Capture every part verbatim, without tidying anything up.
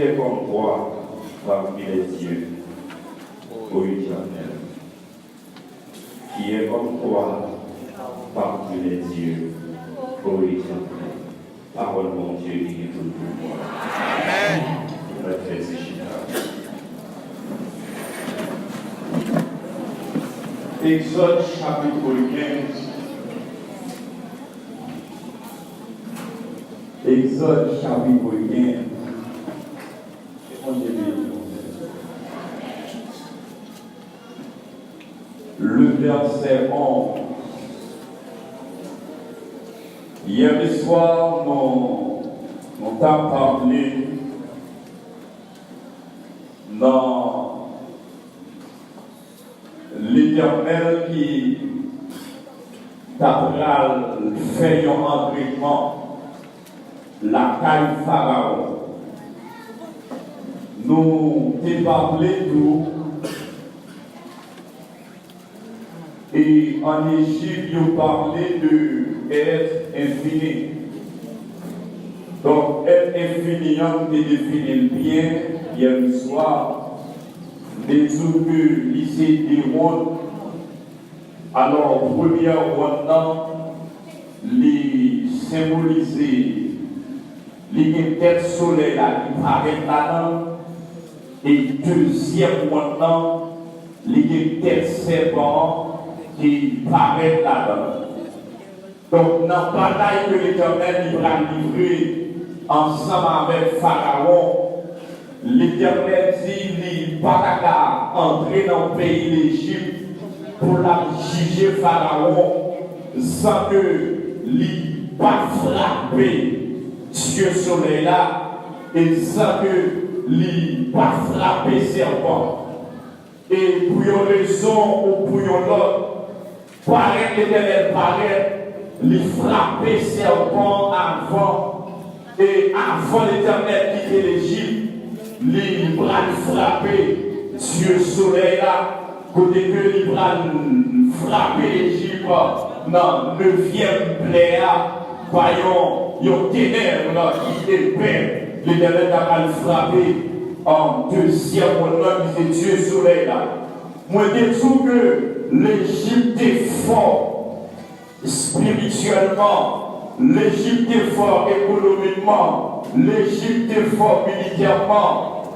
Qui est comme toi parmi les dieux, ô Éternel? Qui est comme toi parmi les dieux, ô Éternel? Pawòl Bondye ki gen tout pouvwa. Amèn. Mèt fè ti chita. Egzòd chapit kenz. Egzòd chapit kenz. Ke Bondye beni nou. Le verset onze. Yè swa, nou, nou t ap pale nan Letènèl ki ta pral fè yon antrènman lakay Farawon. Nou te pale tou, e ann Ejip, yo pale de èt enfini. Donk, èt enfini an, nou te defini l byen yè swa. Li di w ke li se de wonn. Alò, premyè wonn nan, li senbolize, li gen tèt solèy la ki parèt ladan l, e dezyèm wonn nan, li gen tèt sèpan an ki parèt ladan l. Donk, nan batay ke Letènèl li pral livre ansanm avèk Farawon, Letènèl di li pa ta ka antre nan peyi Lejip pou l ap jije Farawon san ke li pa frape dye solèy la e san ke li pa frape sèpan. E pou yon rezon ou pou yon lòt, parèt Letènèl parèt, li frape sèpan an avan. E avan Letènèl kite Lejip, li pral frape dye solèy la, kote ke li pral frape Lejip nan nevyèm plè a, pa yon, yon tenèb ki epè. Letènèl ta pral frape an dezyèm wonn nan ki se dye solèy la. Mwen te di w ke Lejip te fò espirityèlman, Lejip te fò ekonomikman, Lejip te fò militèman,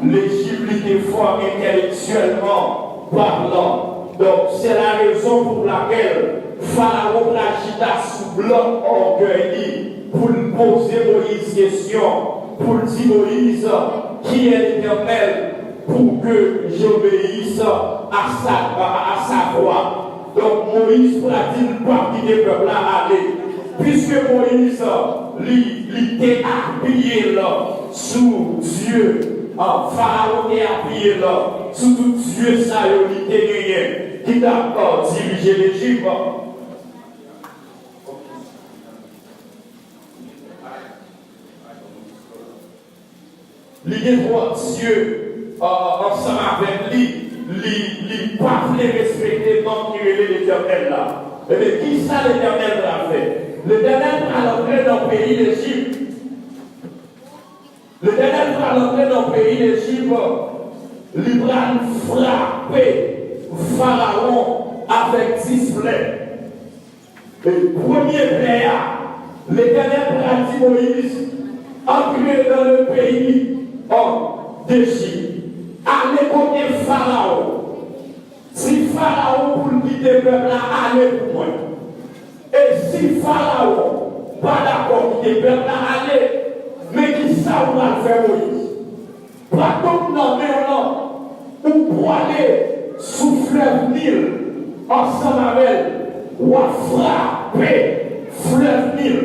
Lejip li te fò entèlektyèlman palan. Donk, se la rezon pou lakèl Farawon pral chita sou blòk ògèy li pou l poze Moyiz kesyon, pou l di Moyiz, kiyès Letènèl pou ke j'obéisse à sa, à, à sa voix. Donk, Moyiz pral di l p ap kite pèp la ale. Piske Moyiz, li, li te apiye l sou dye, a, Farawon te apiye l sou tout dye sa yo li te genyen, ki t ap, a, dirije Lejip. Li gen twòp dye, a, ansanm avèk li, li, li pa vle respekte non ki rele Letènèl la. Ebyen, kisa Letènèl pral fè? Letènèl pral antre nan peyi Lejip. Letènèl pral antre nan peyi Lejip, li pral frape Farawon avèk dis plè. E premye plè a, Letènèl pral di Moyiz, antre dans le pays, a, d'Égypte. Ale kote Farawon. Di Farawon pou l kite pèp la ale pou mwen. E si Farawon pa dakò kite pèp la ale, men kisa w pral fè Moyiz? Baton k nan men w lan, ou pwale sou flèv Nil ansanm avè l, w ap frape flèv Nil.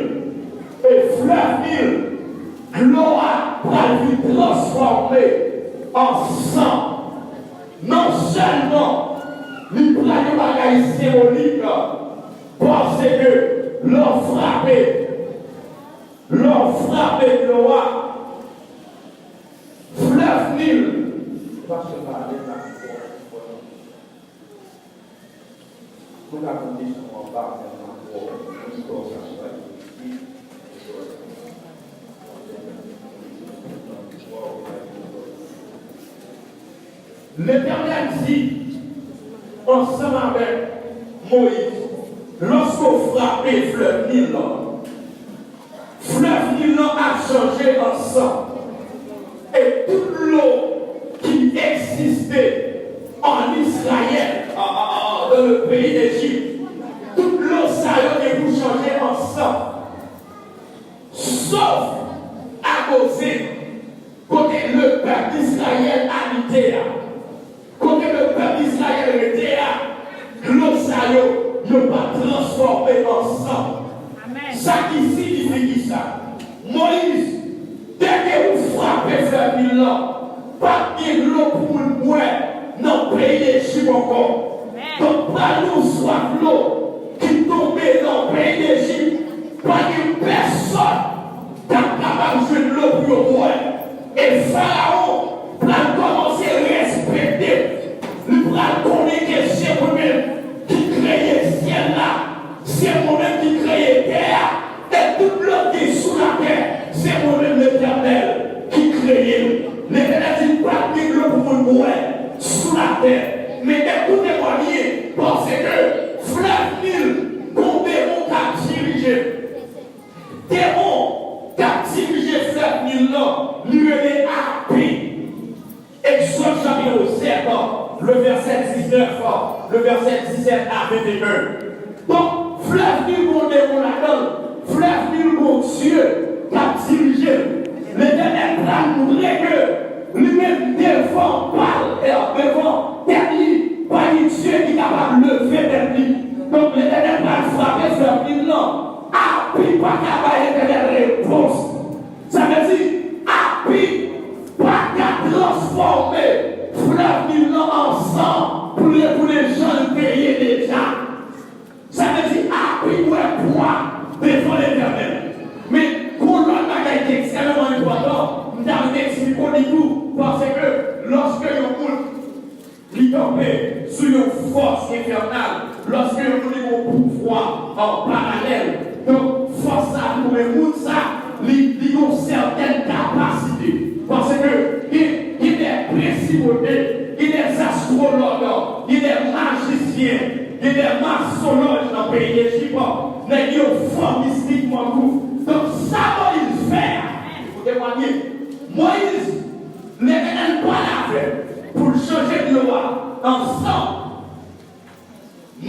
E flèv Nil, dlo a pral vin transfòme an san. Non sèlman li pral yon bagay senbolik, paske lè w frape, lè w frape dlo a, flèv Nil, pastè pa alèz la. Nou ka tande son anba menm ankò, istwa sa swa yo di, istwa sa. Letènèl di ansanm avèk Moyiz, lòske w frape flèv Nil lan, flèv Nil lan ap chanje an san. E tout dlo ki egziste an Izrayèl, a, a, a, dans le pays d'Égypte, tout dlo sa yo gen pou chanje an san. Sof a Gozen, kote lepèp Izrayèl abite a, kote lepèp Izrayèl rete a, dlo sa yo, yo pa transfòme an san. Amèn. Sa ki siyifi kisa? Moyiz, dèke ou frape flèv Nil lan, p ap gen dlo pou moun bwè nan peyi Ejip ankò. Amèn. Donk, pral gen yon swaf dlo ki tonbe nan peyi Ejip. Pa gen pèsòn k ap kapab jwenn dlo pou yo bwè. E Farawon pral kòmanse respekte l. Li pral konnen ke se mwen menm ki kreye syèl la, se mwen menm ki kreye tè a, e tout dlo ki sou latè, se mwen menm Letènèl ki kreye l. Letènèl di, pa gen dlo pou moun bwè sou latè. Men ekoute mwen byen, paske flèv Nil, gon demon k ap dirije l. Demon k ap dirije flèv Nil lan, li rele Api. Egzòd chapitre sept, le verset dix-neuf, le verset dix-sept à vingt et un. Donk, flèv Nil gon demon ladan l. Flèv Nil gon dye k ap dirije l. Letènèl pral montre ke li menm devan pa l, e devan tèt li, pa gen dye ki kapab leve tèt li. Donk, Letènèl pral frape flèv Nil lan. Api pa ka bay Letènèl repons. Sa vle di, Api pa ka transfòme flèv Nil lan an san pou l retounen jan l te ye deja. Sa vle di, Api wè pwa devan Letènèl. Men, gon lòt bagay ki ekstrèmeman enpòtan, m ta vle eksplike w li tou, paske lòske yon moun li kanpe sou yon fòs enfènal, lòske yon moun li gen yon pouvwa an paralèl. Donk, fòs sa a tounen moun sa, li, li gen yon sètèn kapasite. Paske gen, gen de prensipalite, gen de astwològ, gen de majisyen, gen de masonlòj nan peyi Ejip. Nèg yo fò mistikman tou. Donk, sa Moyiz fè a, koute mwen byen, Moyiz Letènèl pale avè l pou l chanje dlo a an san.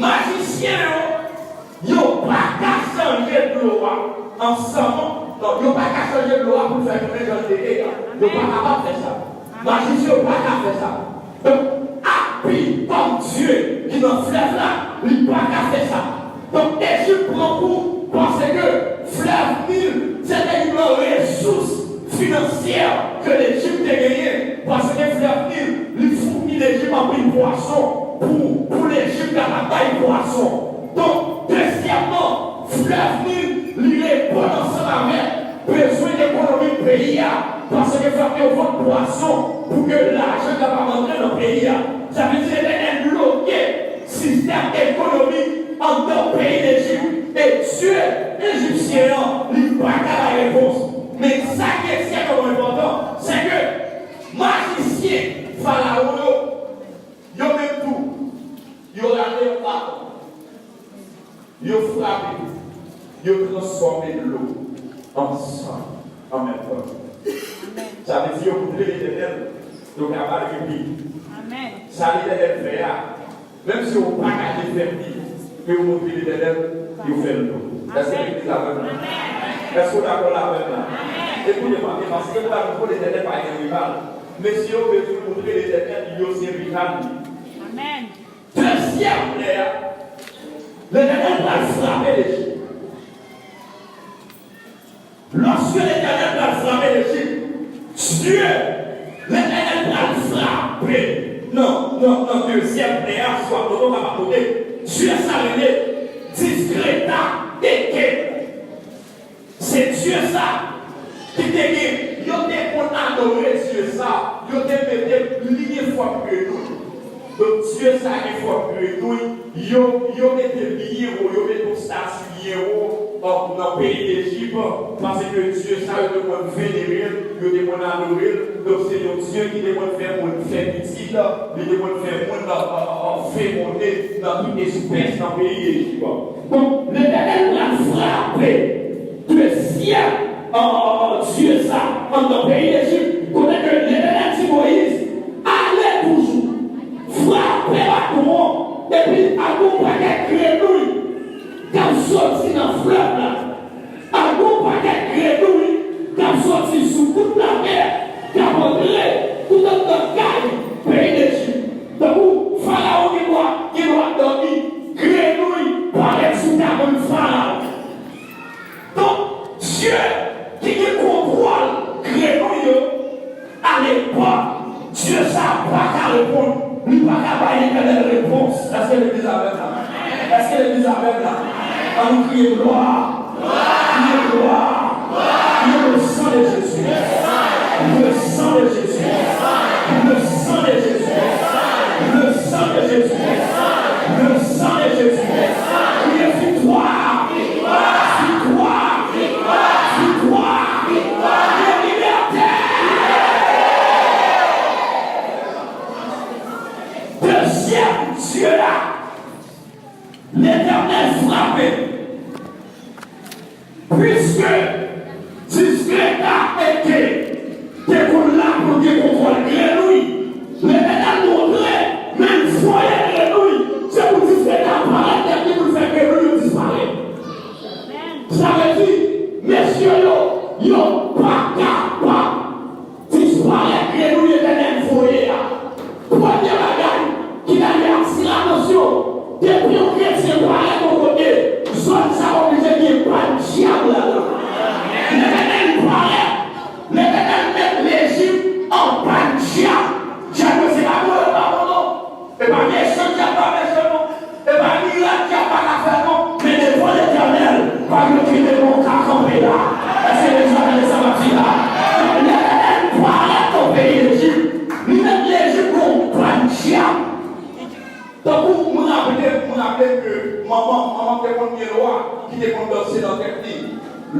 Majisyen yo, yo pa ka chanje dlo a an san, non. Non, yo pa ka chanje dlo a pou l fè tounen jan l te ye a. Yo pa kapab fè sa. Majisyen yo pa ka fè sa. Donk, Api kòm dye ki nan flèv la, li pa ka fè sa. Donk, Ejip pran kou paske flèv Nil se te youn nan resous finansyè ke Lejip te genyen, paske flèv Nil, li founi Lejip anpil pwason pou, pou Lejip kapab bay pwason. Donk, dezyèmman, flèv Nil, li reponn ansanm avèk bezwen ekonomik peyi a, paske fòk yo vann pwason pou ke lajan kapab antre nan peyi a. Sa vle di Letènèl bloke sistèm ekonomik anndan peyi Lejip, e dye ejipsyen an, li pa ka bay repons. Men sa ki ekstrèmeman enpòtan, se ke majisyen Farawon yo, yo menm tou, yo rale yon baton. Yo frape, yo transfòme dlo an san an menm tan. Amèn. Sa vle di yo montre Letènèl, yo ka ba l repi. Amèn. Sa Letènèl fè a, menm si yo pa ka defèt li, men yo montre Letènèl, yo fè l tou. Èske legliz la avè m la? Amèn. Èske w dakò la avè m la? Amèn. Ekoute mwen byen, paske m pa di Letènèl pa gen rival. Men si yo bezwen montre Letènèl, yo se rival li. Amèn. Dezyèm lè a, Letènèl pral frape Lejip. Lòske Letènèl pral frape Lejip, Dye, Letènèl pral frape nan, nan, nan dezyèm lè a, swa kote w kapab note, Dye sa rele Disgreta Eke. Se Dye sa ki te gen, yo te konn adore Dye sa, yo te mete, li gen fòm grenouy. Donk, Dye sa gen fòm grenouy, yo, yo mete liyen wo, yo mete yon estati liyen wo, nan peyi Ejip, paske dye sa yo te konn venere l, yo te konn adore l. Donk, se yon dye ki te konn fè moun fè pitit, li te konn fè moun, euh, fekonde nan tout espès nan peyi Ejip. Donk, Letènèl pral frape dezyèm, euh, dye sa anndan peyi Ejip, kote ke Letènèl di Moyiz, ale toujou, frape baton an, epi al gon pakèt grenouy k ap soti nan flèv la. Ak yon pakèt grenouy k ap soti sou tout lamè, k ap antre tout anndan kay peyi Ejip. Tankou Farawon gen dwa, gen dwa dòmi, grenouy parèt sou tabouy Farawon. Donk, Dye ki gen kontwòl grenouy yo, alepòk, Dye sa a pa ka reponn, li pa ka bay Letènèl repons. Èske legliz avè m la? Èske legliz avè m la? Ann nou kriye glwa! Kriye glwa! Kriye le sang de Jésus! Le sang de Jésus! Le sang de Jésus! Le sang de Jésus! Le sang de Jésus! Kriye viktwa! Viktwa! Viktwa! Viktwa! Libète! Dezyèm dye la, Letènèl frape. Piske diskreta ete te konn la pou l gen kontwòl grenouy, Letènèl montre, men l voye grenouy, se pou diskreta parèt tèt li pou l fè grenouy yo disparèt. Sa vle di, mesye yo, yo pa kapab disparèt grenouy Letènèl voye a. Premye bagay ki ta dwe atire atansyon, depi yon kretyen parèt yon kote, zòn sa a oblije gen pay dyab ladan. Letènèl parèt, Letènèl met Lejip an pay dyab. Dyab yo se pa bon, yo pa bon non. E pa mechan dyab pa mechan non. E pa mirak dyab pa ka fè non. Men devan Letènèl, pa gen okenn demon ka kanpe la. Èske legliz la tande sa m ap di la? Donk, Letènèl parèt nan peyi Lejip. Li met Lejip gon pay dyab. Tankou mwen raple, mwen raple ke manman, manman te konn gen lwa ki te konn danse nan tèt li.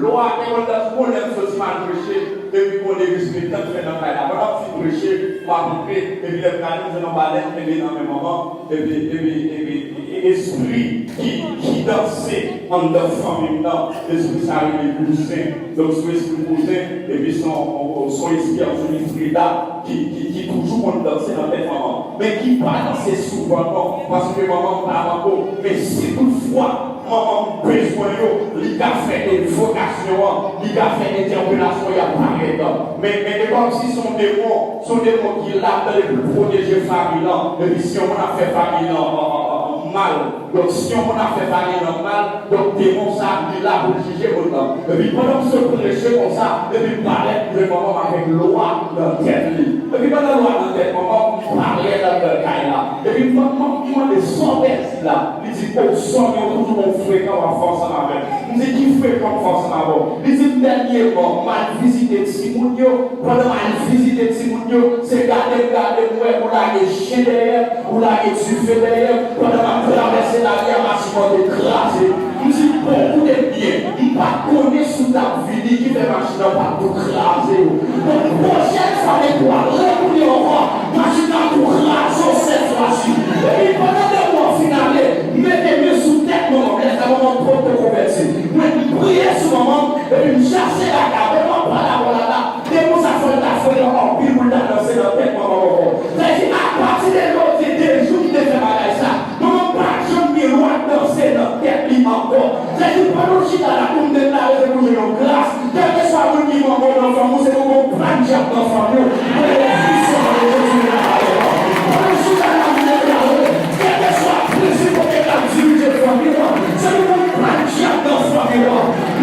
Lwa te konn di, bon, lè m soti m al preche, epi bon, derespektan m fè nan kay la. Pandan m fin preche, m ap antre, epi lè m gade, m jwenn yon balèn kenbe nan men manman, epi, epi, epi, e, espri ki, ki danse anndan fanmi m nan, espri sa rele kouzen. Donk, se yon espri kouzen, epi se yon, se yon espri, se yon espri la ki, ki, ki toujou konn danse nan tèt manman m. Men ki pa danse souvan non, paske manman m pa manko. Men si toutfwa manman m bezwen yo, li ka fè envokasyon an, li ka fè entèpelasyon, y ap parèt. Men, men e kòmsi se yon demon, se yon demon ki la, tande, pou l pwoteje fanmi lan. Epi si yon moun ap fè fanmi lan, an, an, an, an mal, donk si yon moun ap fè fanmi lan mal, donk demon sa a, li la pou l jije moun nan. Epi pandan m sot preche konsa, epi m parèt, m jwenn manman m avèk lwa nan tèt li. Epi pandan lwa nan tèt manman m, m parèt anndan kay la. Epi m, m, m mande sa w pèdi la. Li di, o, Sonny, ou toujou gon frekan w ap fè ansanm avè m. M di, ki frekan m fè ansanm avè w? Li di m, dènyèman, m al vizite timoun yo. Pandan m al vizite timoun yo, se gade m gade m wè ou lage chen dèyè, ou lage dife dèyè. Pandan m ap travèse lari a, machin nan te kraze. M di, bon, koute m byen, m pa t konnen si w t ap vini ki fè machin nan pa t tou kraze yo. Donk, pwochèn fwa, depi w ap retounen ankò, machin nan ap tou kraze w sèt fwa si. Epi pandan demon an fin ale, m mete men sou tèt manman m, lè sa manman m potko konvèti. Mwen, m priye sou manman m, epi m chache baka, men m ap pale avè w la la, demon sa fè l ta fre anpil pou l ta danse nan tèt manman m ankò. Sa vle di, apati de jodi, de jou m te fè bagay sa, manman m pa janm gen lwa danse nan tèt li ankò. Sa vle di, pandan w chita la, pou m deklare, se pou jwenn yon gras. Kèlkeswa moun ki manman w nan fanmi w, se pou gon pay dyab nan fanmi w. Mwen, o non de Jezi, mwen ta pale w. Pandan w chita la, m deklare, kèlkeswa prensip kote k ap dirije fanmi w, se pou gon pay dyab nan fanmi w.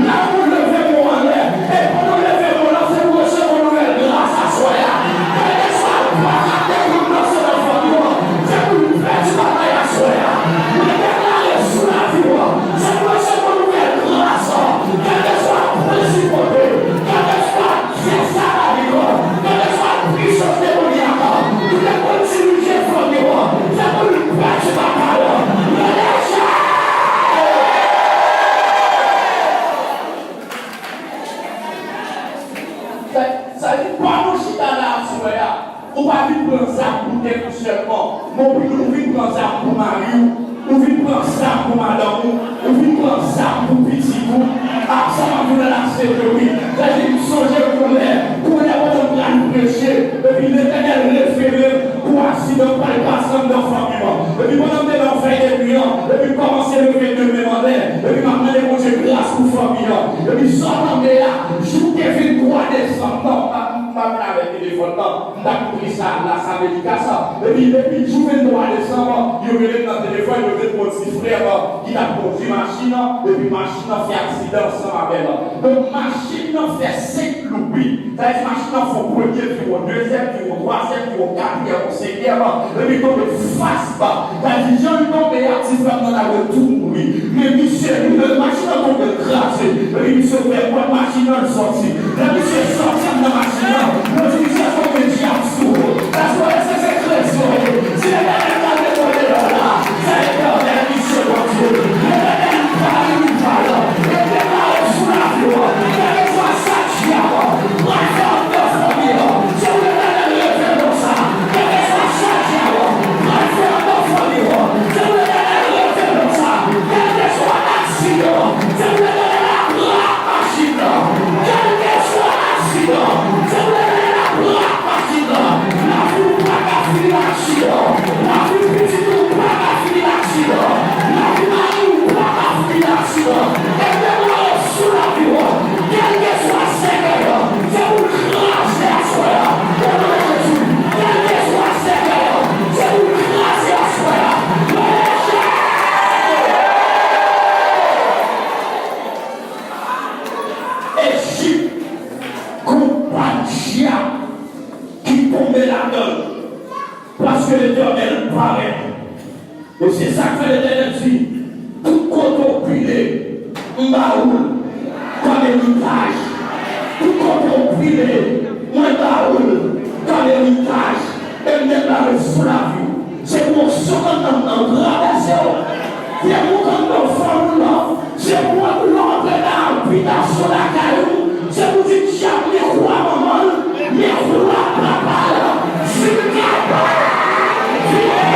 Lè pou leve men w anlè, e pandan w leve men w la, se pou resevwa nouvèl gras aswè a. Kèlkeswa baka te konn danse nan fanmi w, se pou l pèdi batay aswè a. Mwen deklare sou lavi w, se pou resevwa nouvèl gras. Kèlkeswa prensip kote, kèlkeswa zèv sa lavi w, kèlkeswa pri Pandan w chita la aswè a, ou pa vin pran zam pou tèt ou sèlman, men ou vin pran zam pou mari w, ou vin pran zam pou madanm ou, ou vin pran zam pou pitit ou. A, sa m ap di w la, se vre, wi. Sa di, m sonje yon lè, yon lè pandan m pral preche, epi Letènèl refere m pou aksidan k pral pase anndan fanmi m. Epi pandan m te nan vèy de nwi an, epi m kòmanse leve de men m anlè, epi m ap mande Bondye gras pou fanmi an. Epi sa w tande a, jou te venntwa desanm nan, m pa, m pa vin avèk telefòn nan, m t ap kouvri sa, Las Américas. Epi, epi jou venntwa desanm, yo rele m nan telefòn, yo di m gon ti frè m ki t ap kondui machin nan, epi machin nan fè aksidan ansanm avè l. Donk, machin nan fè senk loubi. Sa vle di machin nan fè yon premye viwon, dezyèm viwon, twazyèm viwon, katriyèm, senkyèm, epi tonbe fas ba. Sa vle di jan l tonbe a, ti frè m nan ta dwe tou mouri. Men misye, li, machin nan tonbe kraze. Epi misye ouvè pòt machin nan, l sòti. Lè misye sòti anndan machin nan, yo di misye, èske w gen dyab sou ou? Èske, èske se kredi w ye? Si Letènèl ta retounen lè w la, se Letènèl misye Bondye. Letènèl pa inivalan. Li deklare sou lavi w, kèlkeswa sa dyab pral fè anndan fanmi an, se pou Letènèl revele w sa. Kèlkeswa sa dyab pral fè anndan fanmi an, se pou Letènèl revele w sa. Kèlkeswa aksidan, se pou Letènèl ap rale machin nan. Kèlkeswa aksidan, se pou Letènèl ap rale machin nan. Lavi w pa ka fini nan aksidan. Lavi pitit ou pa ka fini nan aksidan. Lavi mari w pa ka fini nan aksidan. E deklare sou lavi w, kèlkeswa sèkèy an, se pou l kraze aswè a. O non de Jezi, kèlkeswa sèkèy an, se pou l kraze aswè a. Non de Jezi! Ejip, gon bann dyab ki tonbe ladan l, paske Letènèl parèt. E se sa k fè Letènèl di, tout kote w pile, m ba ou l kòm eritaj. Tout kote w pile, mwen ba ou l kòm eritaj. E m deklare sou lavi w, se pou onksyon k anndan m nan travèse w. Se pou k anndan fanmi w nan, se pou w antre nan abitasyon lakay ou. Se pou di dyab, men kwa manman l, men kwa papa l, si l kapab, vire.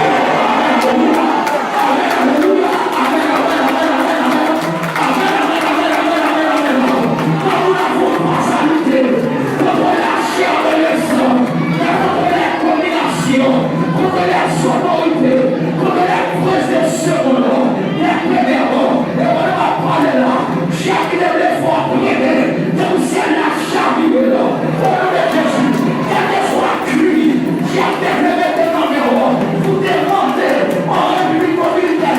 Alelouya, alelouya, amèn, amèn, amèn. Amèn, amèn, amèn, amèn, amèn, amèn, amèn. Tankou lavi w pa salite, tankou lè chè de lesan, tankou lè dominasyon, tankou lè otorite, tankou lè prens de se monn, lè pèvè, e pandan m ap pale la, dyab ki te vle fè w premye, tankou syèl la chavire, o non de Jezi, kèlkeswa kwi, dyab te vle mete nan men w, pou te mande an Repiblik Dominikèn,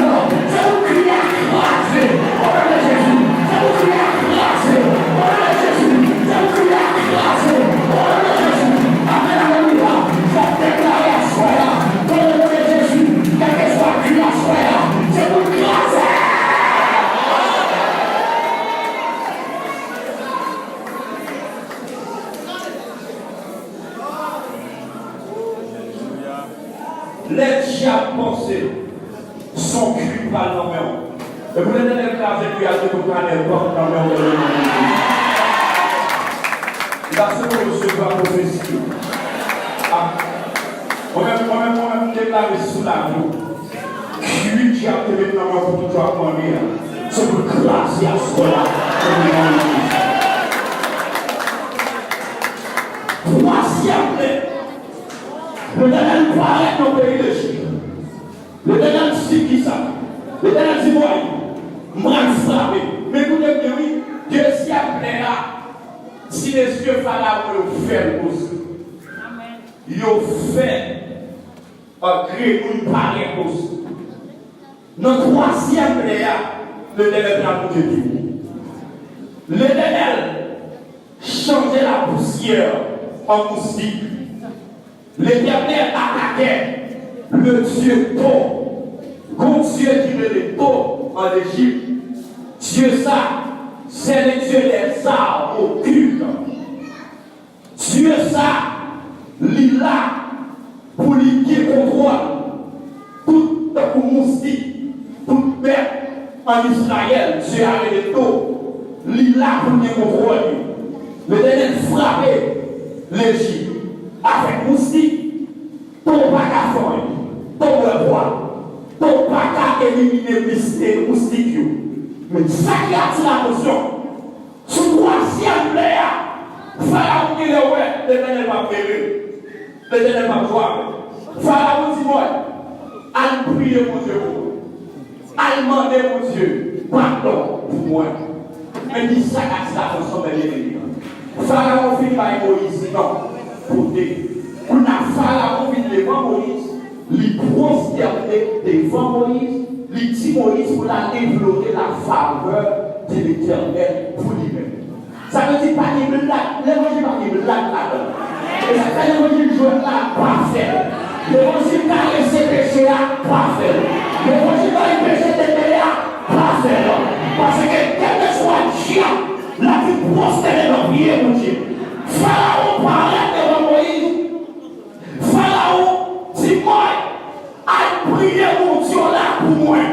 se pou kwi a kraze, o non de Jezi, se pou kwi a kraze, o non de Jezi, se pou kwi a kraze, o non de Jezi, amèn, alelouya, fò w deklare aswè a, o non de Jezi, kèlkeswa kwi aswè a, se pou l kraze! Lè dyab panse se yon kwi pral nan men w, epi Letènèl kraze kwi a, se pou kanè bank nan men w nan non de Jezi. M ta swete w resevwa pwofesi. A, mwen menm, mwen menm, mwen menm, m deklare sou lavi w. Kwi dyab te met nan men w pou tout jou ap mande a, se pou l kraze aswè a. Twazyèm lè, Letènèl parèt nan peyi Lejip. Letènèl di kisa? Letènèl di, "Woy, m pral frape." Men koute byen, wi, dezyèm lè a, ti mesye Farawon yo fè l osi. Yo fè Grenouy parèt osi. Nan twazyèm lè a, Letènèl pral monte pi wo. Letènèl chanje lapousyè an moustik. Letènèl atake le dieu Tho. Gon dye ki rele Tho an Ejip. Dye sa, c'est le dieu des armes occultes. Dye sa, li la pou li gen kontwòl tout tankou moustik, tout bèt an Izrayèl. Dye a rele Tho, li la pou l gen kontwòl yo. Letènèl frape Lejip avèk moustik, ke w pa ka fann, ke w bwè pwa, ke w pa ka elimine mis-, e, moustik yo. Men sa ki atire atansyon, sou twazyèm plè a, Farawon genlè wè Letènèl p ap bere l, Letènèl p ap jwe avè l. Farawon di, Mwen, al priye Bondye pou mwen. Al mande Bondye padon pou mwen. Men ki sa k atire atansyon, men byeneme. Farawon fin bay Moyiz non pote. Kounye a, Farawon vin devan Moyiz, li pwostène devan Moyiz, li di Moyiz pou l al enplore lafavè de Letènèl pou li menm. Sa vle di pa gen blag, levanjil pa gen blag ladan l. E sa k fè levanjil jwèt la, pa fè l. Levanjil karese peche a, pa fè l. Levanjil bay peche tete a, pa fè l. Paske kèlkeswa dyab, l ap vin pwostène nan pye Bondye. Farawon parèt devan Moyiz. Farawon di, Mwen, al priye Bondye w la pou mwen.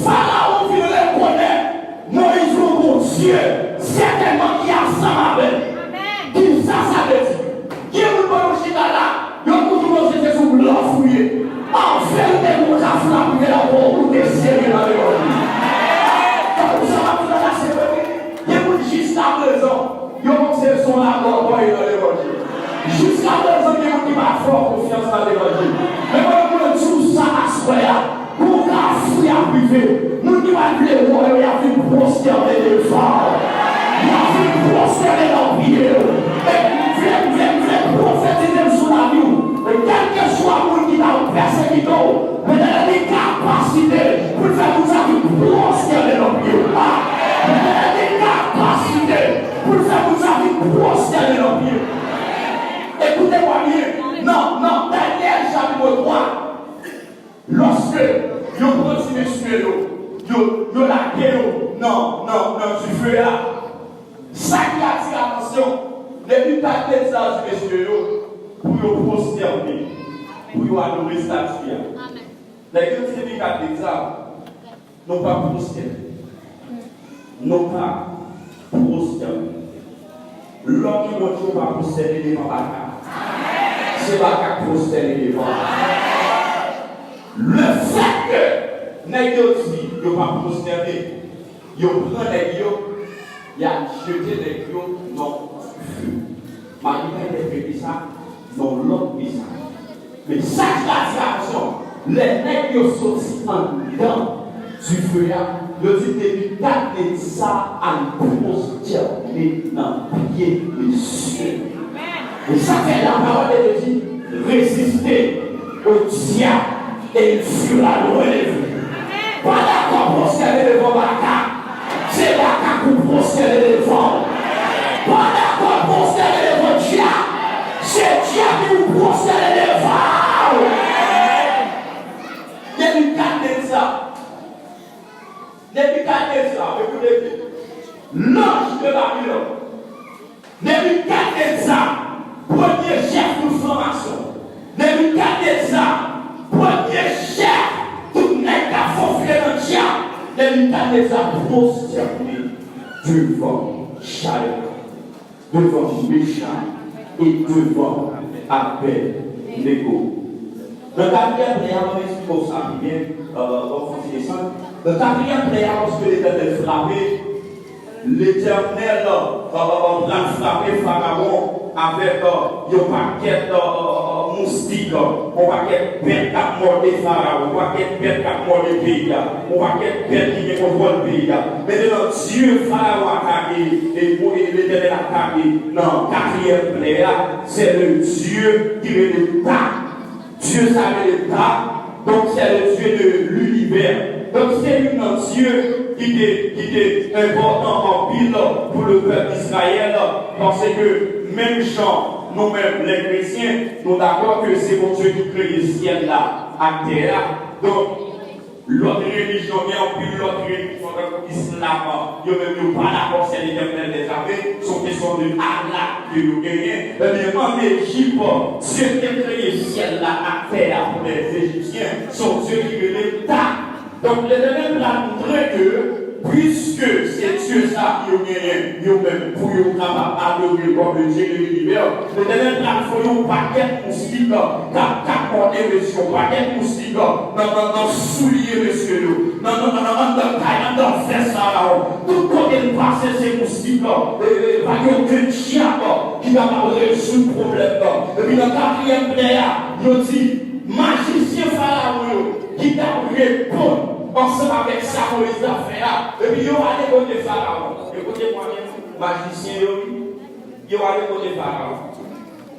Farawon vin rekonèt Moyiz yon Bondye, sètènman ki ansanm avè l. Kisa sa vle di? Gen moun pandan w chita la, yo toujou panse se sou blòf ou ye. An verite, Bondye ap frape la pou ou te serye nan levanjil. Tankou sa w ap di la, se vre wi. Gen moun jiskaprezan, yo panse se yon labòtòy nan levanjil. Jiskaprezan, gen moun ki pa fè w konfyans nan levanjil. Men mwen, mwen di w sa aswè a, pou w ka fwi ap rive, moun ki pa t vle wè w yo, y ap vin pwostène devan w. Y ap vin pwostène nan pye w. E m vle, m vle, m vle pwofetize m sou lavi w. E kèlkeswa moun ki ta pèsekite w, Letènèl gen kapasite pou l fè moun sa vin pwostène nan pye w. Letènèl gen kapasite pou l fè moun sa vin pwostène nan pye w. Ekoute mwen byen, nan, nan Danyèl chapit twa, lòske yo pran ti mesye yo, yo, yo lage yo nan, nan, nan dife a, sa ki atire atansyon, Nebikadneza di mesye yo pou yo pwostène, pou yo adore estati a. Nèg yo di Nebikadneza, Nou pa pwostène. Nou pa pwostène. Lòt ki Bondye w pa pwostène devan baka. Se baka k pwostène devan. Lefètke nèg yo di yo pa pwostène, yo pran nèg yo, y al jete nèg yo nan dife. M a gentan entèprete sa nan lòt mesaj. Men sa ki atire atansyon, lè nèg yo soti anndan dife a, yo di Nebikadneza al pwostène nan pye mesye. E sa fè la parole de Dieu dit, résistez au diable et il fuira loin de vous. Pa dakò pwostène devan baka. Se baka pou pwostène devan w. Pa dakò pwostène devan dyab. Se dyab ki pou pwostène devan w. Nebikadneza. Nebikadneza, ekoute byen. Lanj de Babilòn. Nebikadneza, premye chèf tout franmasyon. Nebikadneza, premye chèf tout nèg k ap fofile nan dyab. Nebikadneza pwostène devan Chadrak, devan Mechak e devan Abèdnego. Nan katriyèm plè a, mwen eksplike w sa pi byen, euh, bon, fon ti desann. Nan katriyèm plè a, lòske Letènèl frape, Letènèl, euh, euh, euh, pral frape Farawon avèk, euh, yon pakèt, euh, euh, euh, moustik, euh, yon pakèt bèt k ap mòde Farawon, yon pakèt bèt k ap mòde peyi a, yon pakèt bèt ki gen kontwòl peyi a. Mentnan, Dye Farawon atake, e, e Letènèl atake nan katriyèm plè a, se le Dye ki rele Ta. Dye sa rele Ta, donk, se le Dye de linivè. Donk, se youn nan Dye ki te, ki te enpòtan anpil pou le pèp Izrayèl, paske menm jan nou menm, lè kretyen, nou dakò ke se Bondye ki kreye syèl la ak tè a. Donk, lòt relijyon, gen anpil lòt relijyon, tankou islam, yo menm yo pa dakò, se Letènèl dèzame, se yon kesyon de Allah ke yo genyen. Ebyen, ann Ejip, Dye te kreye syèl la ak tè a pou Lèzejipsyen, se yon Dye ki rele Ta. Donk, Letènèl la montre ke Piske se Dye sa yo genyen, yo menm, pou yo kapab adore l kòm le Dieu de l'univers, Letènèl pral voye yon pakèt moustik k ap, k ap mòde mesye, yon pakèt moustik nan, nan, nan soulye mesye yo, nan, nan, nan, nan, anndan kay, anndan vès Farawon. Tout kote l pase, se moustik, e, e, pa gen okenn dyab ki kapab rezoud pwoblèm nan. Epi nan katriyèm plè a, yo di, majisyen Farawon yo ki t ap reponn ansanm avèk sa Moyiz t ap fè a, epi yo ale kote Farawon. Yo kote mwayen majisyen yo, wi. Yo ale kote Farawon.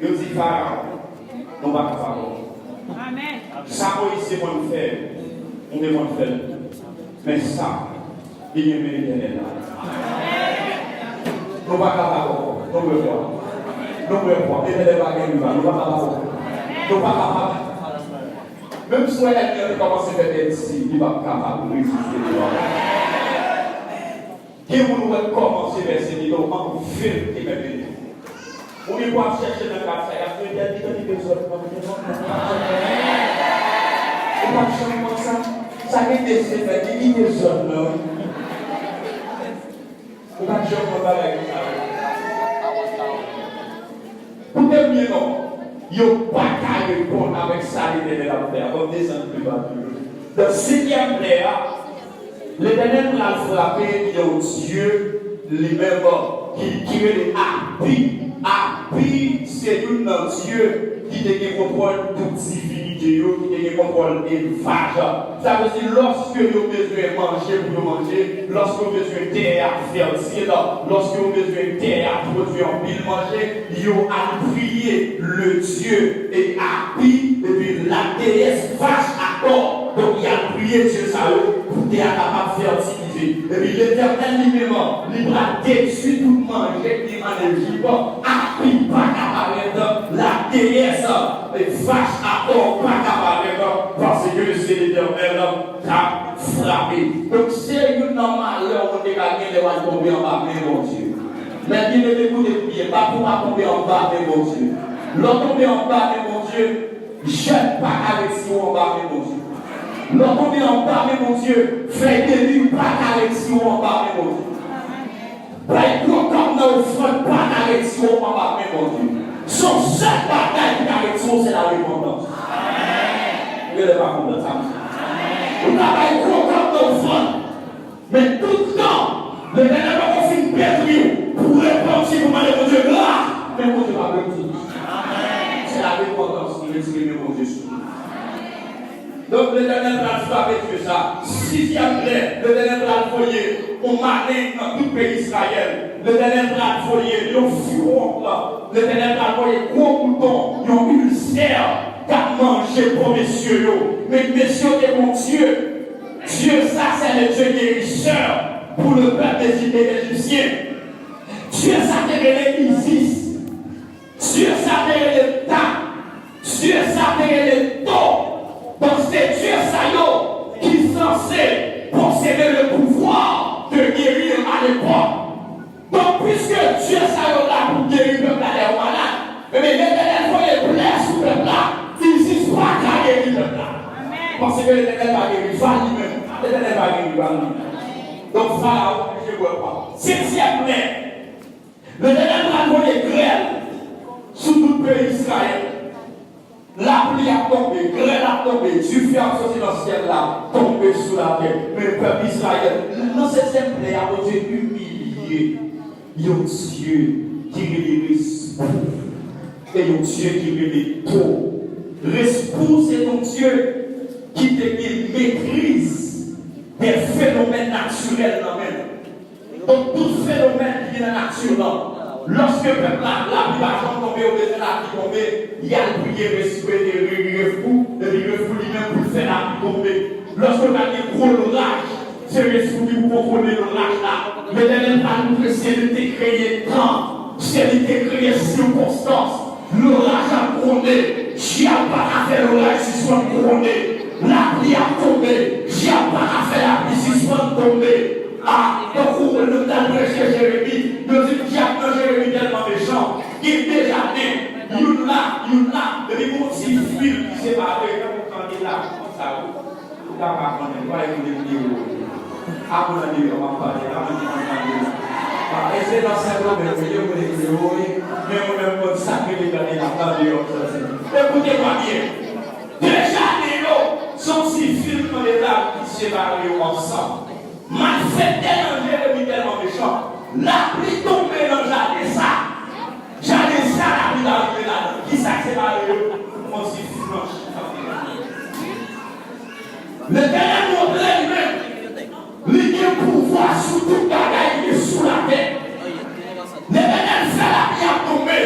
Yo di Farawon, nou pa ka pa bon. Amèn. Sa Moyiz te konn fè, nou te konn fè l. Men sa, li gen men Letènèl la. Nou pa ka pa bon. Nou prevwa. Nou prevwa. Letènèl pa gen rival. Nou pa ka pa bon. Nou pa ka pa. Menm si w wè ènmi an te kòmanse fè tèt si, li p ap kapab reziste devan. Gen moun ou wè kòmanse pèsekite w anvan l te mèt vini. Oubyen pou ap chèche nan kat sa, y ap mete l, li tande dezòd nan, li tande dezòd nan. Ou pa t janm wè sa? Sa gen de semèn, li, li dezòd nan, wi. Ou pa t janm wè bagay konsa, wi. Koute m byen non, yo pa ka reponn avèk sa Letènèl ap fè a. Bon, desann pi ba toujou. Nan senkyèm plè a, Letènèl pral frape yon dye li menm ki, ki rele Api. Api se youn nan dye ki te gen kontwòl tout divinite yo, ki te gen kontwòl elvaj. Sa vle di, lòske yo bezwen manje pou yo manje, lòske yo bezwen tè a fètil, lòske yo bezwen tè a pwodui anpil manje, yo al priye le Dieu et Api, epi la déesse Vache à cornes. Donk, y al priye dye sa yo pou tè a kapab fètilize. Epi Letènèl li menm, li pral detwi tout manje ki ann Ejip. Api pa ka parèt, la déesse Vache à cornes pa ka parèt, paske se Letènèl k ap frape. Donk, se youn nan malè ou te ka gen lè w al tonbe anba men Bondye. Men byeneme, koute m byen, pa pou w pa tonbe anba men Bondye. Lè w tonbe anba men Bondye, jèn pa ka retire w anba men Bondye. Lè w tonbe anba men Bondye, fèy de li pa ka retire w anba men Bondye. Bay gwo kòb nan ofrann pa ka retire w anba men Bondye. Se yon sèl bagay ki ka retire w, se larepantans. Ou genlè pa konprann sa, mesye. Ou ka bay gwo kòb nan ofrann, men tout tan Letènèl poko fin petri w pou w repanti, pou w mande Bondye gras, men Bondye pa petri w. Se larepantans ki retire men Bondye sou ou. Donk, Letènèl pral frape dye sa. Sizyèm plè, Letènèl pral voye yon maleng nan tout peyi Izrayèl. Letènèl pral voye yon fiwonk. Letènèl pral voye gwo mouton, yon ilsè k ap manje po mesye yo. Men mesye yo te gon dye. Dye sa, c'est le Dieu guérisseur pour le peuple égyptien. Dye sa te rele Isis. Dye sa te rele Ta. Dye sa te rele To. Donk, se dye sa yo ki sanse posede le pouvwa de geri a lepòk. Donk, piske dye sa yo la pou geri pèp la lè yo malad, ebyen, Letènèl voye plè sou pèp la, Isis pa ka geri pèp la. Paske Letènèl pa gen rival li menm. Letènèl pa gen rival li menm. Donk, Farawon oblije bwè pwa. Setyèm plè, Letènèl pral voye grèl sou tout peyi Izrayèl. Lapli ap tonbe, grèl ap tonbe, dife ap soti nan syèl la, tonbe sou latè. Men pèp Izrayèl, nan setyèm plè a, Bondye imilye yon dye ki rele Respou e yon dye ki rele To. Respou se yon dye ki te gen metriz de fenomèn natirèl nan men l. Donk, tout fenomèn ki gen nan nati lan, lòske pèp la, lapli pa janm tonbe, yo bezwen lapli tonbe, y al priye Respou, e, e, Respou, epi Respou li menm pou l fè lapli tonbe. Lòske w ta gen gwo loraj, se Respou ki pou kontwole loraj la. Letènèl pral montre se li te kreye tan, se li te kreye sikonstans. Loraj ap gwonde, dyab pa ka fè loraj sispann gwonde. Lapli ap tonbe, dyab pa ka fè lapli sispann tonbe. A, tankou lè m t al preche Jeremi, yo di dyab nan Jeremi tèlman mechan, gen de jaden, youn la, youn la, epi gon ti fil ki separe, tankou kandela, konsa, wi. Ou ka pa konnen, ou pa ekoute videyo. A moun andeyò m ap pale la, moun ki konn tande la. A, e se nan Sendomeng wi, yo moun ekri yo wi, men mwen menm konn sa ke li gade la andeyò m santi. Ekoute mwen byen. De jaden yo, se yon ti fil nan letal ki separe yo ansanm. M al fè tèl an Jeremi tèlman mechan. Lapli tonbe nan jaden sa. Jaden sa, lapli ta rive ladan. Kisa k separe yo? Yon ti fil blanch. Letènèl montre li menm. Li gen pouvwa sou tout bagay ki sou latè. Letènèl fè lapli ap tonbe.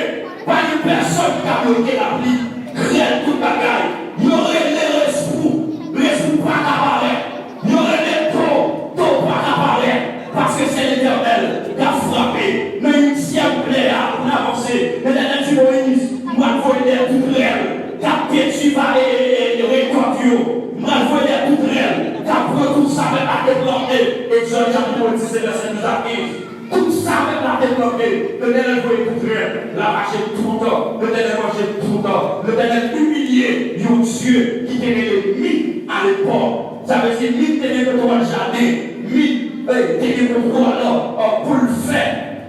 Pa gen pèsonn ki ka bloke lapli. Grèl, tout bagay. Yo rele respou. Respou pa ka parèt. Yo rele to. To pa ka parèt. Paske se Letènèl k ap frape. Nan uityèm plè a, pou n avanse, Letènèl di Moyiz, m pral voye dèyè toutrèl k ap detwi va e, e, e, rekòt yo. M pral voye dèyè toutrèl k ap pran tout sa pèp la te plante. Egzòd chapit diznèf, vèsè douz a kenz. Tout sa pèp la te plante, Letènèl voye toutrèl, l ap manje tout. Letènèl manje tout. Letènèl imilye yon Dye ki te rele Min alepòk. Sa vle di Min te gen kontwòl jaden, Min, eh, te gen kontwòl, eh, pou l fè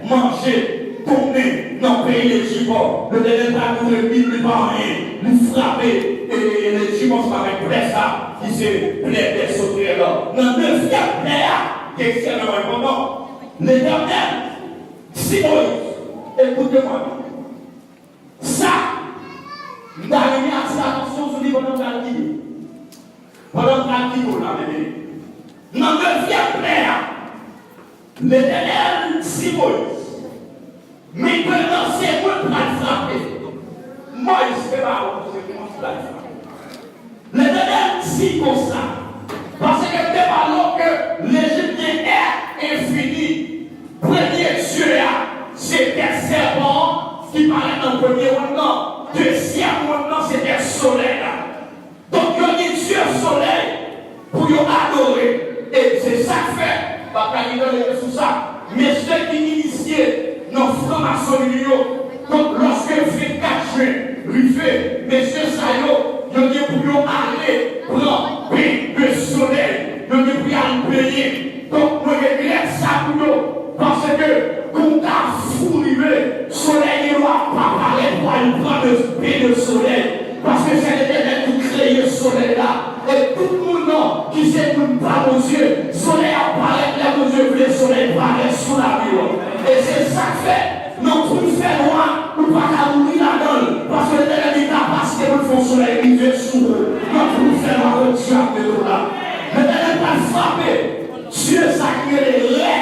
manje tounen nan peyi Lejip. Letènèl pral montre Min li pa anyen. Li frape, e, e, Lejip ansanm avèk plè sa, ki se plè dèsotrèl. Nan dezyèm plè a, ki ekstrèmman enpòtan, Letènèl di Moyiz, ekoute mwen byen. Sa, m ta renmen atire atansyon sou li pandan m pral kite. Pandan m pral kite w la, bebe. Nan dezyèm plè a, Letènèl di Moyiz, mentnan se mwen k pral frape. Moyiz, se pa ou, se mwen k pral frape. Letènèl di konsa, paske m te pale w ke Lejip gen è enfini. Premye dye a, se tèt sèpan an ki parèt nan premye wonn nan. Dezyèm wonn nan, se tèt solèy la. Donk, yo gen dye solèy pou yo adore. E se sa k fè, m ap ka gen tande sou sa, mesye ki inisye nan franmasoni yo. Donk, lòske vennkat jen rive, mesye sa yo, yo gen pou yo ale pran beny de solèy. Yo gen pou y al benyen. Donk, mwen regrèt sa pou yo. Paske, kou kafou rive, solèy gen dwa pa parèt pou al pran de, beny de solèy. Paske se Letènèl ki kreye solèy la. E tout moun nan ki se moun pa Bondye, solèy ap parèt lè Bondye vle solèy parèt sou lavi w. E se sa k fè, nan twou fènwa, ou pa ka mouri ladan l, paske Letènèl gen kapasite pou l fè yon solèy rive sou ou. Nan twou fènwa, kot dyab mete w la. Letènèl pral frape dye sa ki rele Rè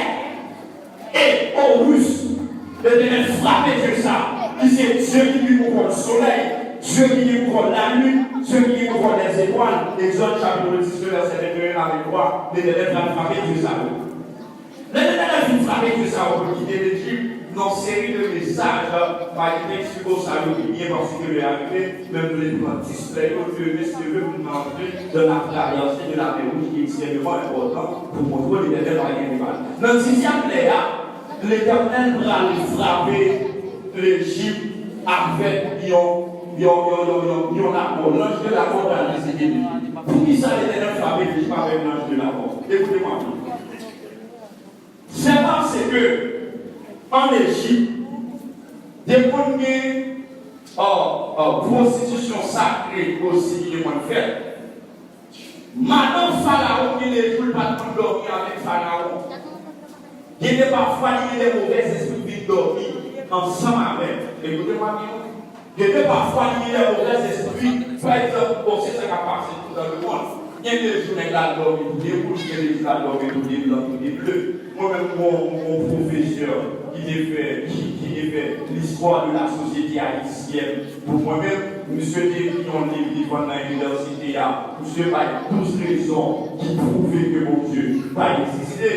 e Orus. Letènèl frape dye sa, ki se dye ki gen pou kont solèy, dye ki gen pou kont lalin, dye ki gen pou kont lèzetwal. Egzòd chapit diznèf, vèsè venteyen a venntwa, Letènèl pral frape dye sa yo. Lè Letènèl fin frape dye sa yo pou l kite Lejip, nan yon seri de mesaj, m a kite tèks sou sa yo ki byen paske lè a rive, men m vle pran dis lè yo, demen si Dye vle, pou n antre dans la traversée de la mer Rouge, ki ekstrèmeman enpòtan pou montre w Letènèl pa gen rival. Nan dizyèm lè a, Letènèl pral frape Lejip avèk yon, yon, yon, yon, yon, yon lamò. Lanj de lamò pral vizite Lejip. Poukisa Letènèl frape Lejip avèk lanj de lamò? Ekoute mwen byen. Se paske an Ejip, te konn gen, ò, ò, pwostitisyon sakre osi ki te konn fèt. Madanm Farawon, gen de jou, li pa t konn dòmi avèk Farawon. Gen de pafwa, li gen de movèzespri k vin dòmi ansanm avè l. Ekoute mwen byen. Gen de pafwa, li gen de movèzespri. Pa egzanp, bon, se sa k ap pase tou dans le monde. Gen de jou, nèg la al dòmi tou de wouj, gen de jou, l al dòmi tou de blan, tou de ble. Mwen menm, m gon, m gon pwofesè ki te fè, ki, ki te fè l'histoire de la société haïtienne pou mwen menm. Misye te ekri yon liv, li vann nan inivèsite a. Misye bay douz rezon ki pwouve ke Bondye pa egziste.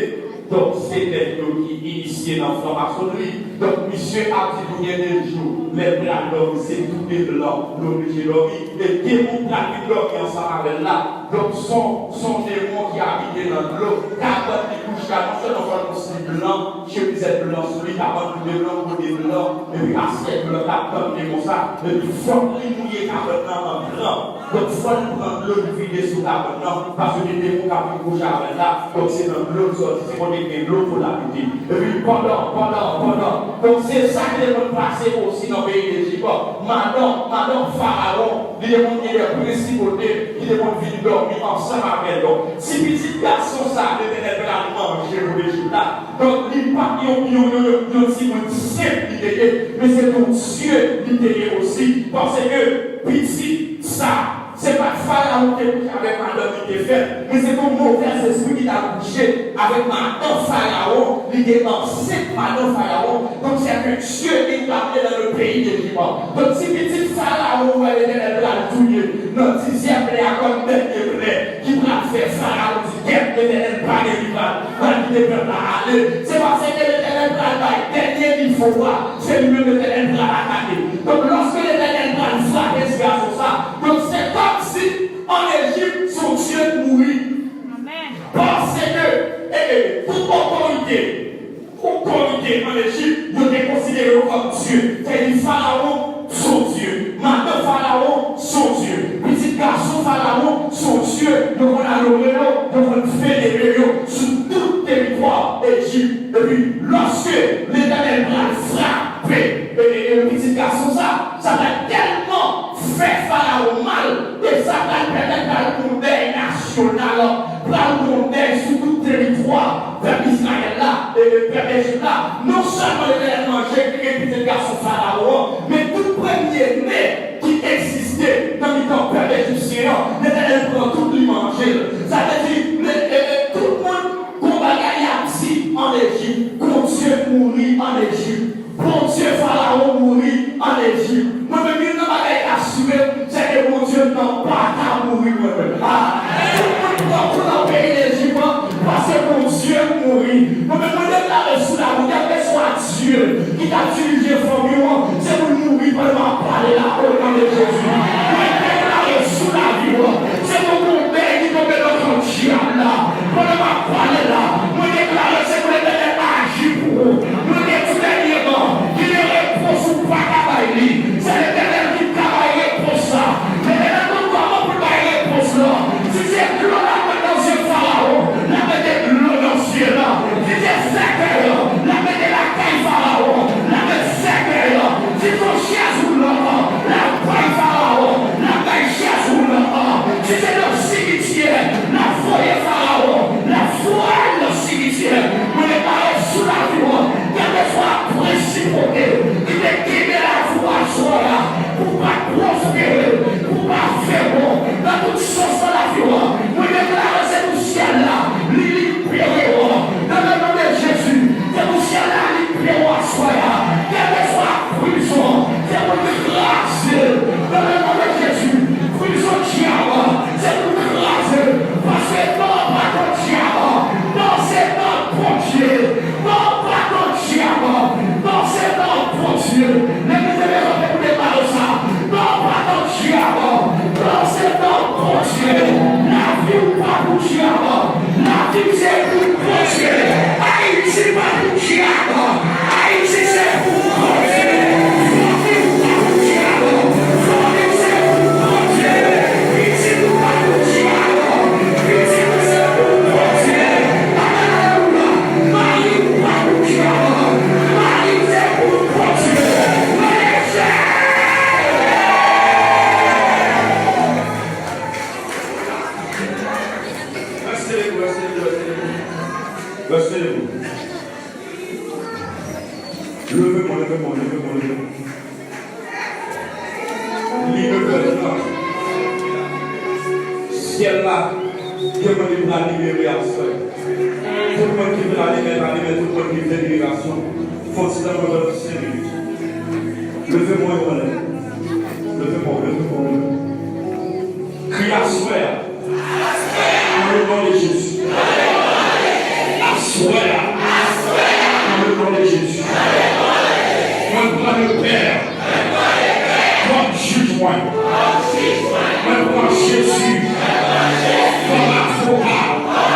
Donk, se nèg yo ki inisye nan franmasonri. Donk, misye ap di nou gen de jou, lè l pral dòmi, se tou de blan, l oblije dòmi. E demon pral vin dòmi ansanm avè l la. Donk, s on, s on demon ki abite nan dlo. Kabòt li kouche a, non sèlman fò l gon slip blan, chemizèt blan sou li, kabann tou de blan, bone blan, epi kaskèt blan k ap tann li konsa, epi fòk li mouye kabòt lan an gran. Donk, fò l pran dlo, l vide sou kabòt lan, paske gen demon k ap vin kouche avè l la. Donk, se nan dlo l sòti, se kote k gen dlo pou l abite. Epi, pandan, pandan, pandan, donk, se sa ki te konn pase osi nan peyi Lejip. Madanm, madanm Farawon, li te konn gen de prensipte ki te konn vin dòmi ansanm avè l. Donk, ti pitit gason sa a, Letènèl pral manje pou Lejip la. Donk, li pa t yon, yon, yon, yon, yon timoun senp li te ye, men se yon dye li te ye osi. Paske pitit sa, se pa t Farawon ki te kouche avèk madanm li te fè l, men se yon movèz espri ki t al kouche avèk madanm Farawon, li te ansent madanm Farawon. Donk, se yon dye ki t ap dans le pays d'Égypte. Donk, ti pitit Farawon, wè Letènèl pral touye nan dizyèm plè a kòm dènye plè ki pral fè Farawon di, "Gèt, Letènèl pa gen rival, pral kite pèp la ale." Se paske Letènèl pral bay dènye nifo a, se li menm Letènèl pral atake. Donk, lòske Letènèl pral frape ti gason sa, donk se kòmsi ann Ejip, se yon dye k mouri. Amèn. Paske, e, e, tout otorite, otorite ann Ejip, yo te konsidere yo kòm dye. Sètadi Farawon se yon dye, madanm Farawon se yon dye, pitit gason Farawon se yon dye, yo konn adore yo, yo konn venere yo sou tout teritwa Ejip. Epi, lòske Letènèl pral frape, e, e, e, pitit gason sa, sa pral tèlman fè Farawon mal, e sa pral pèmèt pral gon dèy nasyonal, pral gon dèy sou tout teritwa pèp Izrayèl la, e, e, pèp Ejip la. Non sèlman Letènèl manje pitit gason Farawon an, men tout premye ne ki egziste nan mitan pèp ejipsyen an, Letènèl pran tout li manje l. Sa vle di, le, e, e, tout moun, gon bagay y ap di ann Ejip, gon dye mouri ann Ejip. Bondye Farawon mouri ann Ejip. Mwen menm, youn nan bagay k asire m, se ke Bondye m nan pa ka mouri mwen menm. A, tout moun pran kou nan peyi Lejip, paske Bondye mouri. Mwen menm, mwen deklare sou lavi w, kèlkeswa dye ki t ap dirije fanmi w, se pou l mouri pandan m ap pale la, o non de Jezi. Mwen deklare sou lavi w, se pou gon dèy ki tonbe nan kan dyab la. Pandan m ap pale la, mwen deklare se pou Letènèl aji pou ou. Mwen te di dènyèman, ki gen repons ou pa ka bay li. Se Letènèl ki ka bay repons la. Letènèl konn kòman pou l bay repons la. Si se dlo l ap mete nan zye Farawon, l ap mete dlo nan zye l. Si se sèkèy, l ap mete lakay Farawon, l ap mete sèkèy. Si se yon chèz woulan, l ap bay Farawon, l ap bay chèz woulan. Si se nan simityè, l ap voye Farawon, l ap voye l nan simityè. Mwen deklare sou lavi w, kèlkeswa prensipte ki te kenbe lavi w aswè a, pou w pa pwospere, pou w pa fè bon nan tout sans nan lavi w, mwen deklare se pou syèl la, li libere w. Dans le nom de Jésus, se pou syèl la libere w aswè a. Kèlkeswa prizon, se pou l kraze. Dans le nom de Jésus, prizon dyab, se pou l kraze. Paske non pa tan dyab, non se tan Bondye. Non pa tan dyab, non se tan Bondye. Legliz leve kanpe pou deklare sa. Non pa tan dyab, non se tan Bondye. Lavi w pa pou dyab. Lavi w se pou Bondye. Ayiti pa pou dyab. Ayiti se pou Bondye. Fanmi w pa pou dyab. Fanmi w se pou Bondye. Pitit ou pa pou dyab. Pitit ou se pou Bondye. Alelouya. Mari w pa pou dyab. Mari w se pou Bondye. Mwen se Restez debout, restez debout, restez debout. Restez debout. Leve mwen, leve mwen, leve mwen, leve mwen. Libere pèp la. Syèl la, gen moun ki pral libere aswè. Tout moun ki pral libere, pral libere, tout moun ki vle liberasyon. Fò ti tan mwen ban nou senk minit. Leve mwen yo anlè. Leve mwen, leve mwen, leve mwen. Kriye aswè a. Dans le nom de Jésus. Aswè a. Dans le nom de Jésus. Mwen pran Lepè kòm jij mwen. Mwen pran Jezi kòm avoka.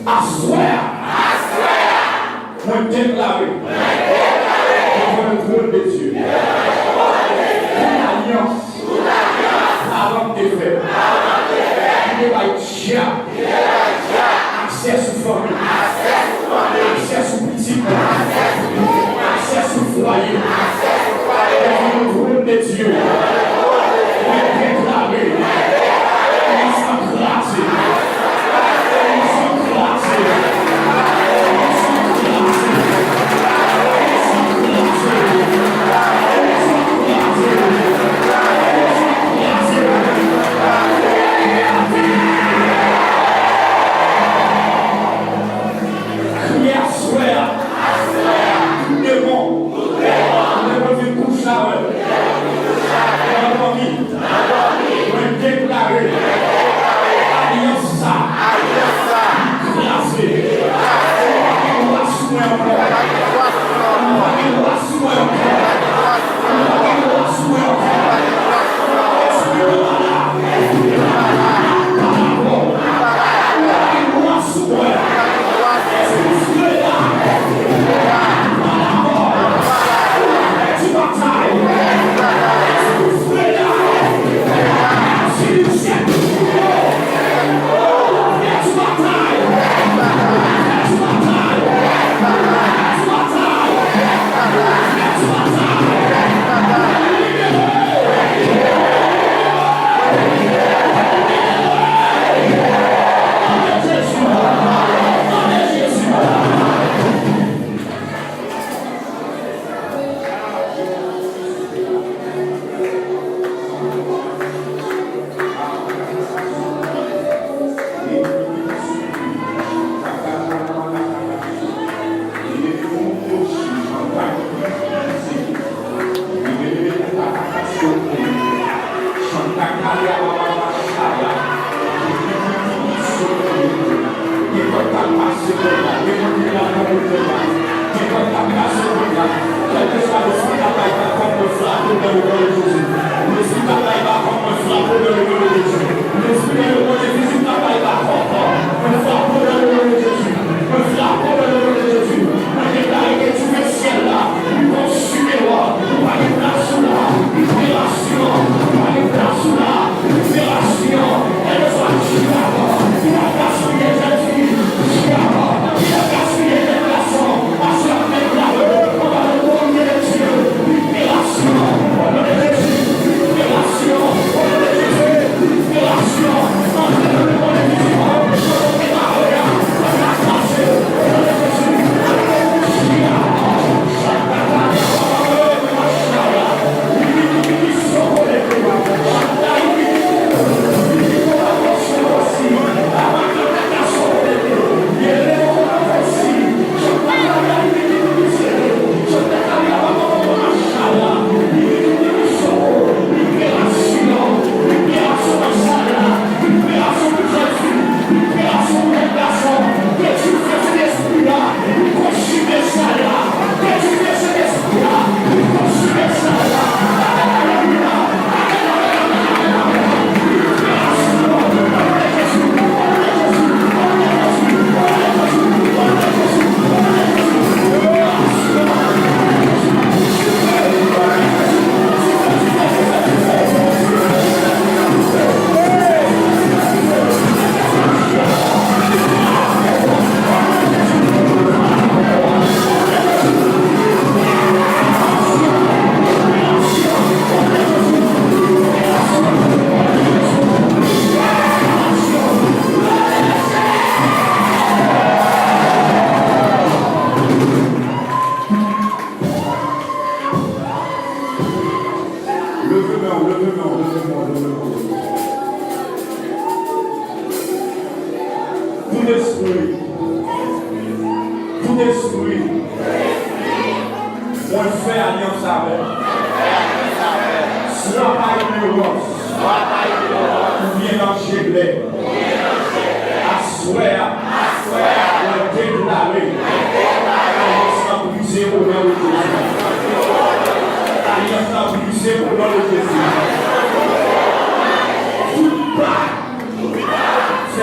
Aswè a, mwen deklare, devan le trône de Dieu, tout alyans paran te fè, ki te bay dyab aksè sou fanmi, aksè sou pitit, aksè sou fwaye, devan le trône de Dieu, mwen deklare, li san kraze. Kriye aswè a. Tout demon, lè mwen vin kouche avè l, nan dòmi, mwen deklare alyans sa, li kraze. Ou pa gen dwa sou mwen ankò. Ou pa gen dwa sou mwen ankò. Ou pa gen dwa sou mwen ankò. Espri de malad, espri de malad, pa dakò. Ou pa gen dwa sou mwen. Espri de malad, pa dakò. Ou pèdi batay. Espri de malad, si li chèche pou yo. Kèlkeswa lespri k ap bay bakòp, mwen frape w dans le nom de Jésus. Lespri k ap bay bakòp, mwen frape w dans le nom de Jésus. Lespri de Montefizi k ap bay bakòp, mwen frape w dans le nom de Jésus. Mwen frape w dans le nom de Jésus. Mwen deklare ke dife syèl la, li konsime w. Ou pa gen plas ou la. Liberasyon. Ou pa gen plas ou la. Liberasyon. Kèlkeswa dyab ki t ap gaspiye jèn fi, dyab ki t ap gaspiye jèn gason, aswè a mèt la, anba lotorite de Dye, liberasyon, o non de Jezi, liberasyon, o non de Jezi, liberasyon, antre nan lemonn envizib, kote barè a, kote a kase, o non de Jezi, alelouya. Leve men w, leve men w, leve men w, leve men w. Tout espri, tout espri, mwen fè alyans avè w. Swa pa ignorans, oubyen nan jeblè. Aswè a, mwen deklare alyans lan brize o non de Jezi. Alyans lan brize o non de Jezi. Tout bak fè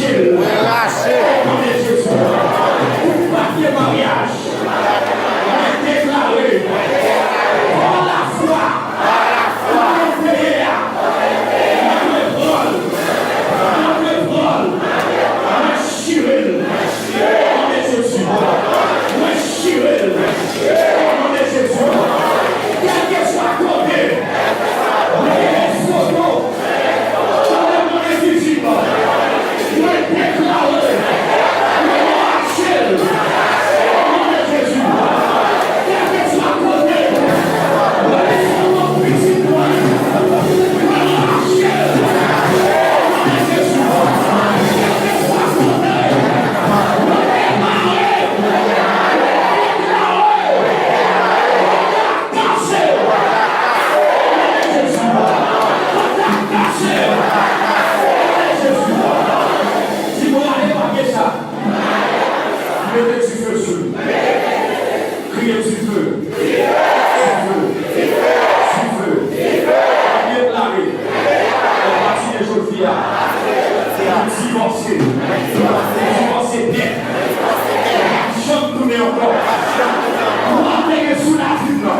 rache l. Mwen rache l. O non de Jezi. Tout papye maryaj. Mwen deklare, pa lafwa, mwen peye a, mwen repran l, mwen repran l, mwen chire l. O non de Jezi, mwen chire l. O non de Jezi, kèlkeswa kote, mwen foto. Mwen deklare, mwen rache l. O non de Jezi. Kèlkeswa kote, mwen pitit mwen, mwen rache l. O non de Jezi. Kèlkeswa kote, mwen deklare, mwen deklare. Kase yo. O non de Jezi. Kòd la kase yo. O non de Jezi. Di mwen ale papye sa. Mete dife sou li. Kriye dife. Dife. Dife. Mwen deklare. Apati de jodi a. Mwen divòse. Mwen divòse nèt. Mwen pap janm tounen ankò. Lwa te gen sou lavi m nan.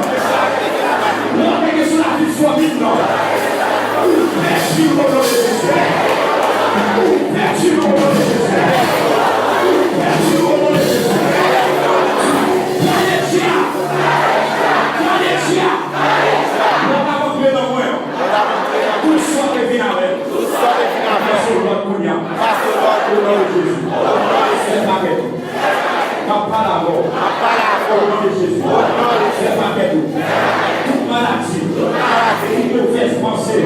Lwa te gen sou lavi fanmi m nan. Ou pèdi o non de Jezi. Ou pèdi o non de Jezi. Ou pèdi o non de Jezi. Tande dyab. Tande dyab. Lwa pa rantre nan mwen. Tout sa te vin avè l. Tout sa te vin avè l. Pase lòd kounye a. Pase lòd kounye a. O non de Jezi. O non de Jezi. Fè pakèt ou. M ap pale avè w. M ap pale avè w. O non de Jezi. O non de Jezi. Fè pakèt ou. Tout maladi. Tout maladi. Tout movèz panse.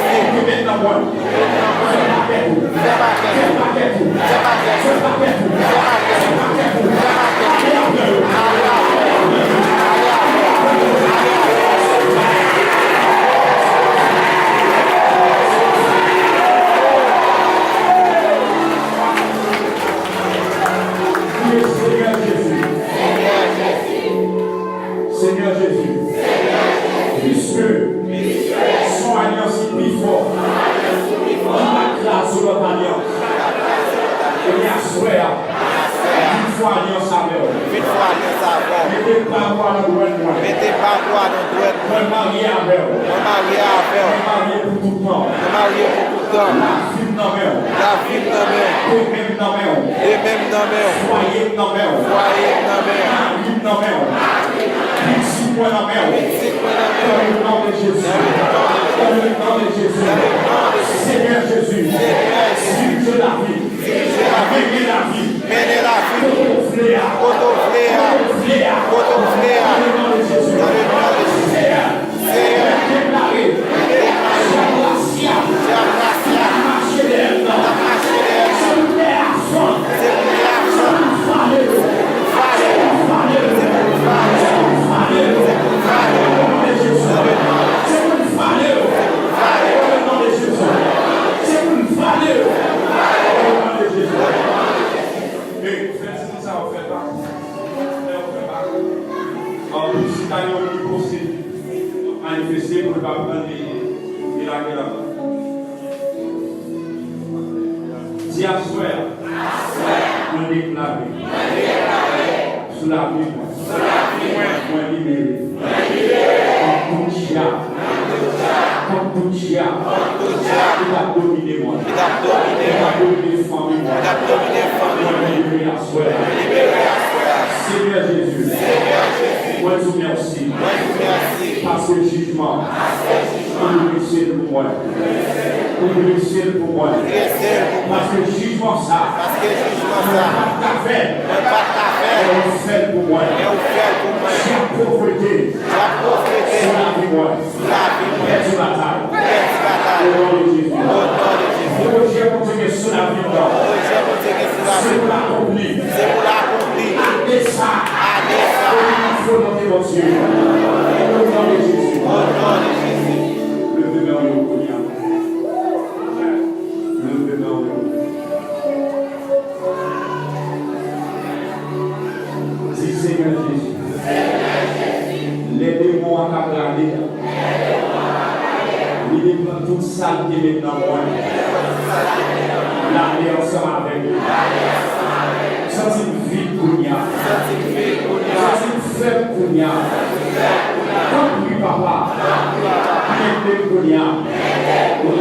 Ki te met nan mwen. Fè pakèt ou. Fè pakèt ou. Fè pakèt ou. Fè pakèt ou. Fè pakèt ou. Fè pakèt ou. Ale avè yo. Ale avè yo. Ale avè yo. Ale avè yo. Kriye, Senyè Jezi. Senyè Jezi. Piske se yon alyans ki pi fò, ki pa kraze lòt alyans. Ebyen, aswè a, vin fè alyans avè w. Vin fè alyans avè w. Mete bab ou a nan dwèt mwen. Mete bab ou a nan dwèt mwen. Mwen marye avè w. Mwen marye avè w. Mwen marye pou tout tan. Mwen marye pou tout tan. Lavi m nan men w. Lavi m nan men w. Demen m nan men w. Demen m nan men w. Fwaye m nan men w. Fwaye m nan men w. Mari m nan men w. Pitit mwen nan men w. Pitit mwen nan men w. Dans le nom de Jésus. Dans le nom de Jésus. Dans le nom de Jésus. Seigneur Jésus. Seigneur Jésus. Dirije lavi m. Dirije lavi m. Mennen lavi m. Mennen lavi m. Kote w vle a. Kote w vle a. Kote w vle a. Kote w vle a. Dans le nom de Jésus. Dans le nom de Jésus. Senyè. Senyè. Mwen deklare, dyab rasyal k ap mache dèyè m nan, se pou tè a fann, se pou tè a fann, se pou vale yo, se pou vale yo, se pou vale yo, o non de Jezi, se pou vale yo, o non de Jezi, se pou vale yo, o non de Jezi. Fè timoun sa yo fè pa. Fè yo fè pa. An, pou si ta yo ki posede. Manifeste pou l pa pran li, li lage la. Di aswè a, mwen deklare sou lavi mwen, mwen libere kont tout dyab, kont tout dyab ki t ap domine mwen, ki t ap domine fanmi mwen. Mwen libere aswè a. Senyè Jezi, mwen di w mèsi. Mèsi. Paske jijman ou drese l pou mwen. Ou drese l pou mwen. Paske jijman sa, paske jijman sa, mwen pa t ka fè l. Mwen pa t ka fè l. Ou fè l pou mwen. Ou fè l pou mwen. Dyab pwofete, dyab pwofete sou lavi mwen. Sou lavi mwen. Pèdi batay. Pèdi batay. O non de Jezi. O non de Jezi. Pwojè Bondye gen sou lavi m nan. Pwojè Bondye gen sou lavi m nan. Se pou l akonpli. Se pou l akonpli. Ane sa. Ane sa. Pou nou volonte Bondye. O non de Jezi. O non de Jezi. Sa l te met nan mwen. L ale ansanm avèk li. M santi m vid kounye a. M santi m fèb kounye a. Tanpri, Papa, ede m kounye a.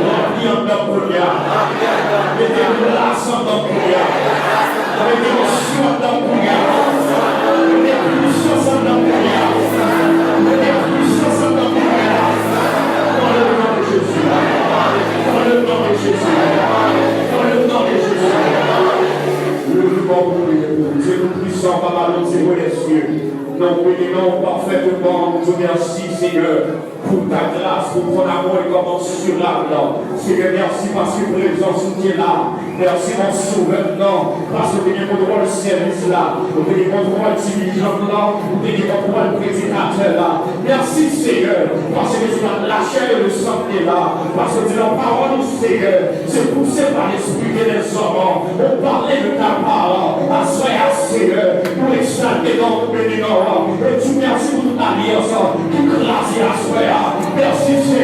Ranpli anndan m kounye a. Mete gras anndan m kounye a. Mete ansyon anndan m kounye a. Mete pwisans anndan m kounye a. Mete pwisans anndan m kounye a. Dans le nom de Jésus. Dans le nom de Jésus. Dans le nom de Jésus. Leve men w pou priye pou nou. Dye nou pwisan, Papa nou, Dye nou lèsyè. Nou beni non w pafètman, nou di w mèsi, Senyè, pou ta gras, pou ton amou enkomansirab la. Senyè, mèsi paske prezans ou te la. Mèsi, mon Sovè m nan, paske w te gen kontwòl sèvis la, ou te gen kontwòl dirijan m nan, ou te gen kontwòl predikatè la. Mèsi, Senyè, paske se pa lachè e lesan k te la, paske w di nan pawòl ou, Senyè, se pouse pa lespri de lèzòm, ou pale de ta pa, aswè a, Senyè, nou egzalte non w, nou beni non w, e di w mèsi pou tout alyans ki kraze aswè a. Mèsi, Senyè.